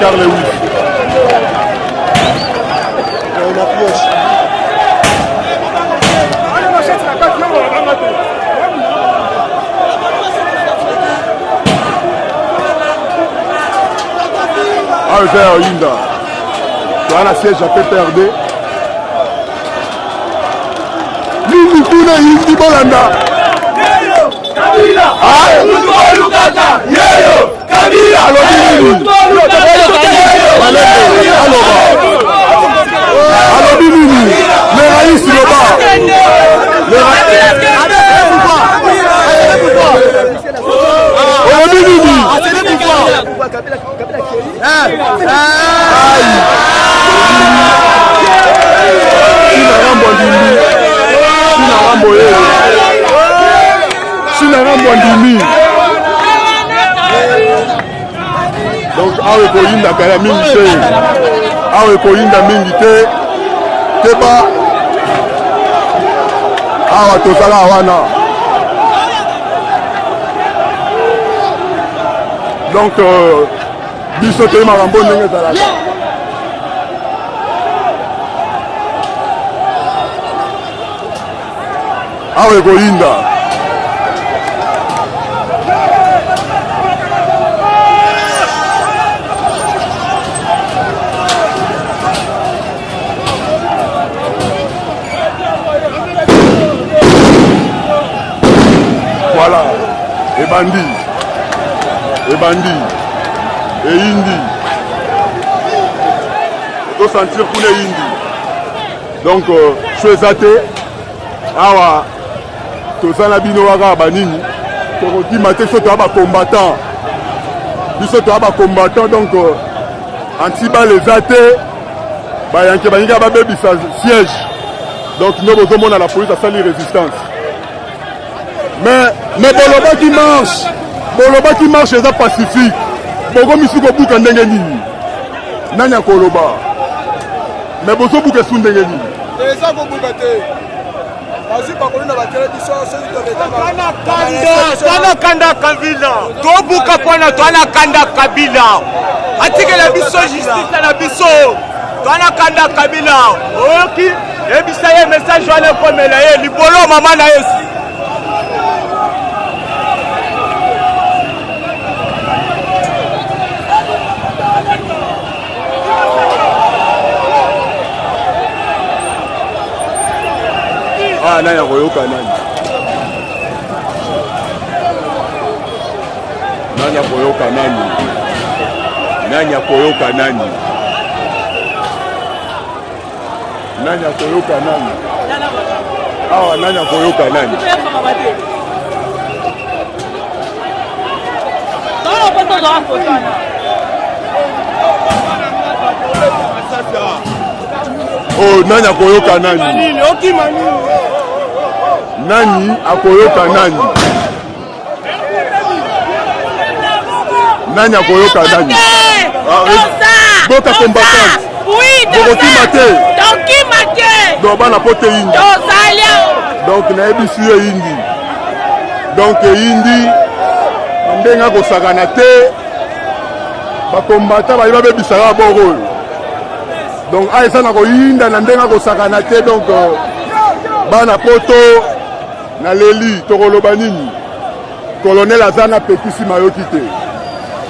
Carl Lewis. On approche. Awa eza ya oyinda toza na siège ya PPRD nini kuna eyindi bolanda alobi nini malembe aloba alobi nini le rais loba olobi nini Sina Rambo andimi. Sina Rambo ye. Sina Rambo andimi. Donc awa ekoyinda kala mingi te. Awa ekoyinda mingi te. Keba. Awa tozala wana. Donc euh, biso toye makambo ndenge ezalaka. Awa ekoyinda. Voilà, ebandi ebandi eyindi ozosentir kuna eyindi donc euh, so eza te awa toza na bino kaka banini tokokima te biso toya bacombattant biso toya bacombattant donc euh, antibale eza te bayanke balingi babebisa siège donc nde bozomona la police asali résistance mais mais bolobaki marche bolobaki marche eza pacifique bokomisi kobuka ndenge nini nani akoloba mais bozobuka esu ndenge nini eza kobuka te bazwi bakoli na bakele biso soki twana kanda kabila tobuka mpona twana kanda kabila atikela biso justice na biso twana kanda kabila oyoki yebisa ye message wana ekomela ye libolo mama na ye Ah, nani akoyoka nani? Nani akoyoka nani? Nani akoyoka nani? Nani akoyoka nani? Awa nani akoyoka nani? Oh, nani akoyoka nani? Nani akoyoka nani? Nani akoyoka nani? Ah, boka combattant. Bokokima te. Tokima te. Donc bana poto eyindi. Tozali. Donc nayebisi yo eyindi. Donc eyindi ndenge akosakana te bakombata baye babebisaka bor oyo donc a eza na koyinda na ndenge akosakana te donc euh, bana poto naleli tokoloba nini colonel aza na pekisi mayoki te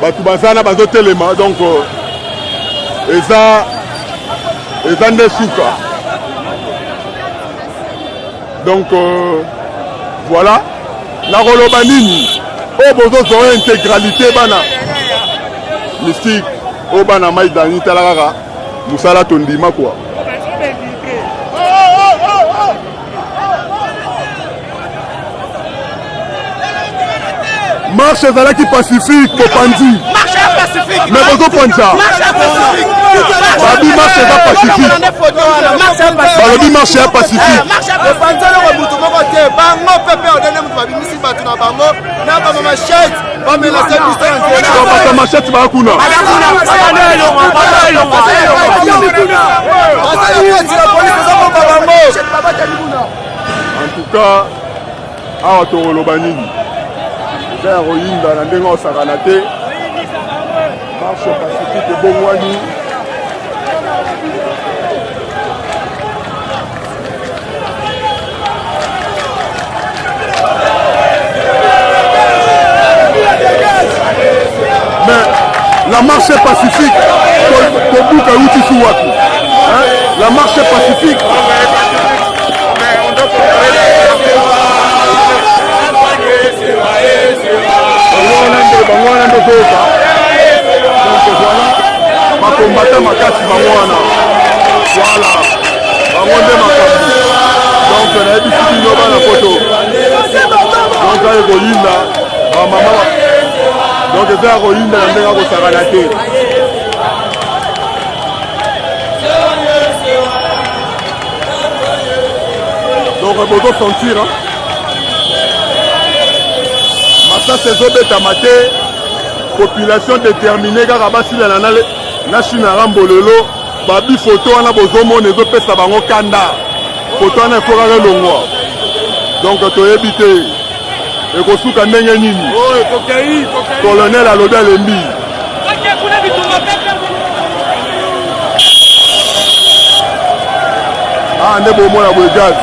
bato baza na bazotelema donc euh, eza eza nde suka donc euh, voilà nakoloba nini oyo bozozwa oyo intégralité bana mystique oyo bana mai dani tala kaka mosala tondima kua marche ezalaki pacifique bopanzi mais bozopanza babi marche eza pacifique balobi marche ya pacifique bopanza eloko motu moko te bango pepe odene motu babimisi bato na bango na bama machete bamelase biso na nzela bato machete baa kuna basali neti na polisi ezobomba bango en tout cas awa tokoloba nini eza ya koyinda na ndenge osakana te. Marche pacifique ebongwani. Mais la marche pacifique, kobuka euti su wapi? La marche pacifique. Bango wana nde ozoyoka. Donc voilà, bakombata makasi bango wana. Voilà, bango nde makambo. Donc nayebisi bino bana poto. Donc aye koyinda bamama, donc eza ya koyinda na ndenge akosakana te. Donc bozo sentir, hein? Masasi ezobetama te, population déterminée kaka basilana na, na Chine Rambo lelo. Babi foto wana bozomona ezopesa bango kanda, foto wana efo kaka elongwa. Donc toyebi te ekosuka ndenge nini. Colonel alobi alembi. Ah, nde bomona boye gaz.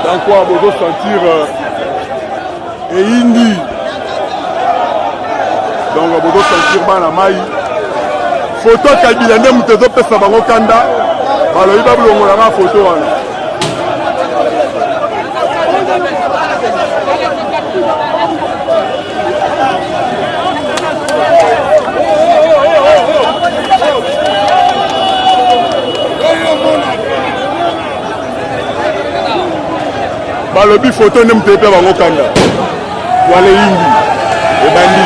Dans quoi bozo sentir eyindi. Donc bozo sentir bana mai foto Kabila nde moto ezopesa bango kanda, balobi babolongolaka foto wana. Balobi foto nde moto epe bango kanda, wala eyindi ebandi.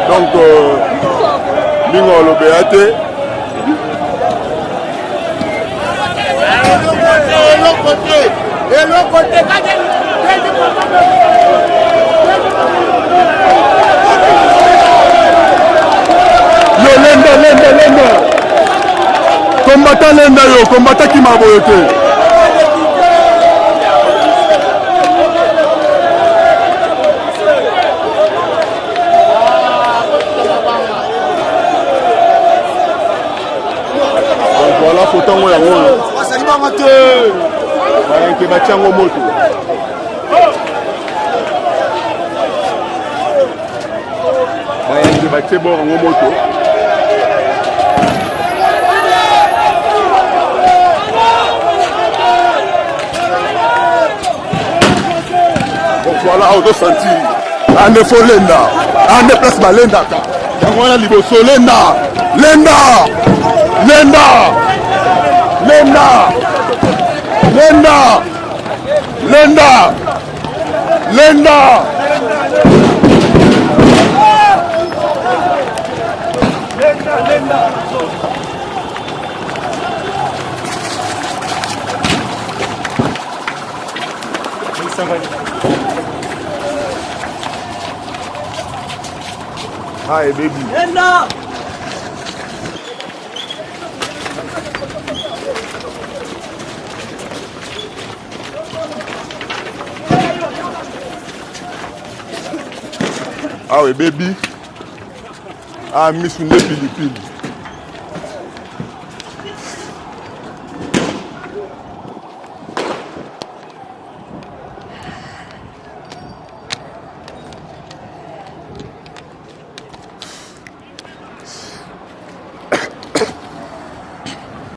Donc mingi olobeya te. Eloko te. Yo lenda, lenda, lenda, kombata, lenda, yo kombata, kima boye te. Donc voilà foto yango, yango oyo bayanke batia yango moto. Bayanke batie bor yango moto. Donc voilà, ozosentir ande fo lenda, ande place balendaka yango wana liboso. Lenda, lenda, lenda, lenda, lenda, lenda, lenda. Hi baby. Lenda. Awa ebebi. Ah, misu nde pilipili.